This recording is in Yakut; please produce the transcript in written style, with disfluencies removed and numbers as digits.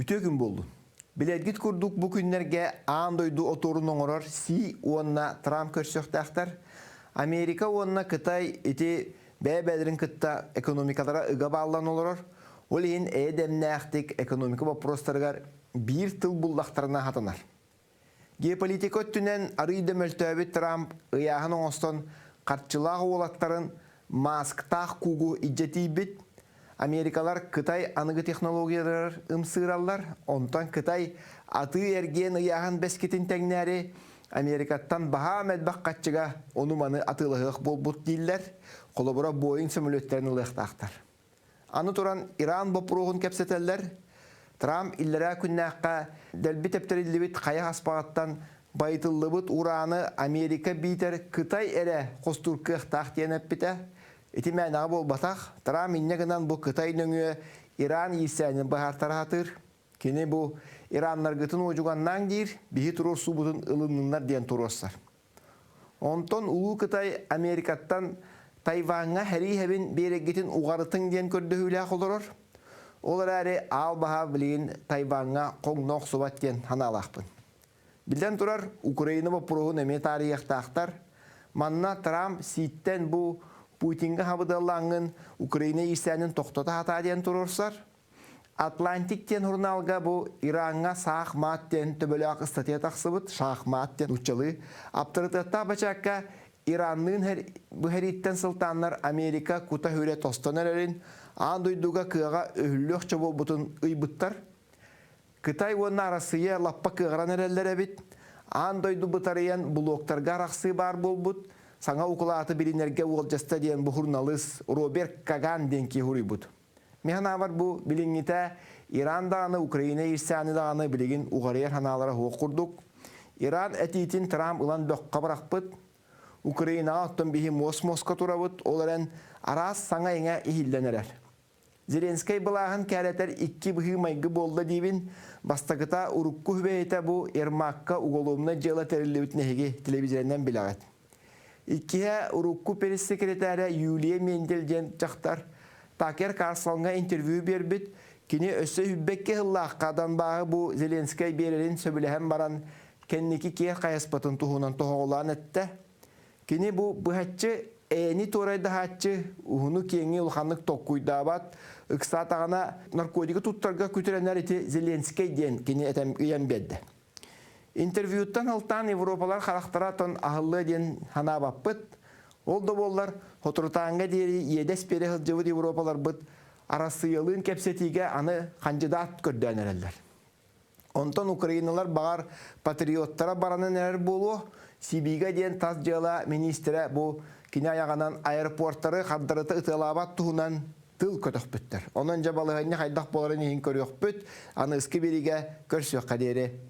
Үтүө күн буоллун. Билэргит курдук бу күннэргэ аан дойду отуорун оҥорор Си уонна Трамп көрсүөхтээхтэр. Америка уонна Кытай ити бэйэ-бэйэлэрин кытта экономикалара ыга бааллан олорор. Ол иһин эйэ-дэмнээхтик экономика боппуруостарыгар биир тыл буллахтарына хатанар. Геополитика өттүнэн арыый да мөлтөөбүт Трамп ыйааһын оҥостон харчылаах уолаттарын маасктаах куугу илдьэ тиийбит. Америкалар Кытай аныгы технологияларыгар ымсыыраллар, онтон Кытай атыы-эргиэн ыйааһын бэскитин тэҥнээри Америкаттан баһаам элбэх хаччыга ону-маны атыылаһыах буолбут дииллэр, холобура Боинг сөмөлүөттэрин ылыахтаахтар. Аны туран Иран боппуруоһун кэпсэтэллэр. Трамп иллэрээ күннээххэ дэлби тэптэриллибит хайа хаспаҕыттан байытыллыбыт ураны Америка биитэр Кытай эрэ хостуур кыахтаах диэн эппитэ. Ити мээнэҕэ буолбатах. Трамп инньэ гынан бу Кытай нөҥүө Иран иирсээнин быһаартара сатыыр. Кини бу ираннаргытын уодьуганнааҥ диир, биһи туруорсуубутун ылынныннар диэн туруорсар. Онтон Улуу Кытай Америкаттан Тайваҥҥа сэрии-сэбин биэрэргитин уҕарытыҥ диэн көрдөһүүлээх олорор. Ол эрээри аал баһа билигин Тайваҥҥа хоҥно охсубат диэн санаалаахпын. Биллэн турар, Украина боппуруоһун эмиэ таарыйыахтаахтар. Манна Трамп сииттэн бу Путиҥҥа хабыдыаллааҥҥын Украина иирсээнин тохтото сатаа диэн туруорсар. Атлантик диэн сурунаалга бу Ираҥҥа саах-маат диэн төбөлөөх ыстатыйа тахсыбыт, шахмат диэн нууччалыы. Аптарытыаттаах бачаакка Иранныын бу сэрииттэн сылтааннар Америка кута-хүрэ тостон эрэрин, аан дойдуга кыаҕа өһүллүөх буолбутун ыйбыттар. Кытай уонна Арассыыйа лаппа кыаҕыран эрэллэр эбит. Аан дойду бытарыйан блоктарга арахсыы баар буолбут. Саҥа укулааты билинэргэ уолдьаста диэн бу суруналыыс Роберт Каган диэн киһи суруйбут. Мин санаабар бу билиҥҥитэ Иран даҕаны, Украина иирсээни даҕаны билигин уҕарыйар санаалара суох курдук. Иран этиитин Трамп ылан бөххө бырахпыт. Украинаҕа оттон биһи муос-муоска турабыт, ол эрэн араас саҥа-иҥэ иһиллэн эрэр. Зеленскэй былааһын кээрэтэр икки быһыы-майгы буолла диибин. Бастакыта урукку үбэйитэ бу Ермакка уголовнай дьыала тэриллибитин эһиги телевизорынан билэҕит. Иккиһэ урукку пресс-секретаря Юлия Мендель диэн дьахтар Такер Карлсоҥҥа интервью биэрбит. Кини өссө үббэккэ сыллаахха Донбаһы бу Зеленскэй биэрэрин сөбүлэһэн баран кэнники киэр хайаспытын туһунан тоһоҕолоон эттэ. Кини бу быһаччы эйэни туорайдаһааччы, уһуну-киэҥи улаханнык толкуйдаабат, ыксаатаҕына наркотигы туттарга күтүрэнэр ити Зеленскэй диэн кини этэн ыйан биэрдэ. Интервьюттан алтаан Европалар харахтара тон аһыллыа диэн санаабаппыт. Ол да буоллар, соторутааҥҥа диэри иэдэс биэрэ сылдьыбыт Европаларбыт Арассыыйалыын кэпсэтиигэ аны хандьыдаат көрдөөн эрэллэр. Онтон украиналар баҕар патриоттара баранан эрэр буолуо. Сибига диэн тас дьыала миниистирэ бу кини айаҕынан аэропортары хардарыта ытыалаабат туһунан тыл көтөхпүттэр. Онон дьэ балаһыанньа хайдах буоларын иһин көрүөхпүт, аныгыскы биэриигэ көрсүөххэ диэри.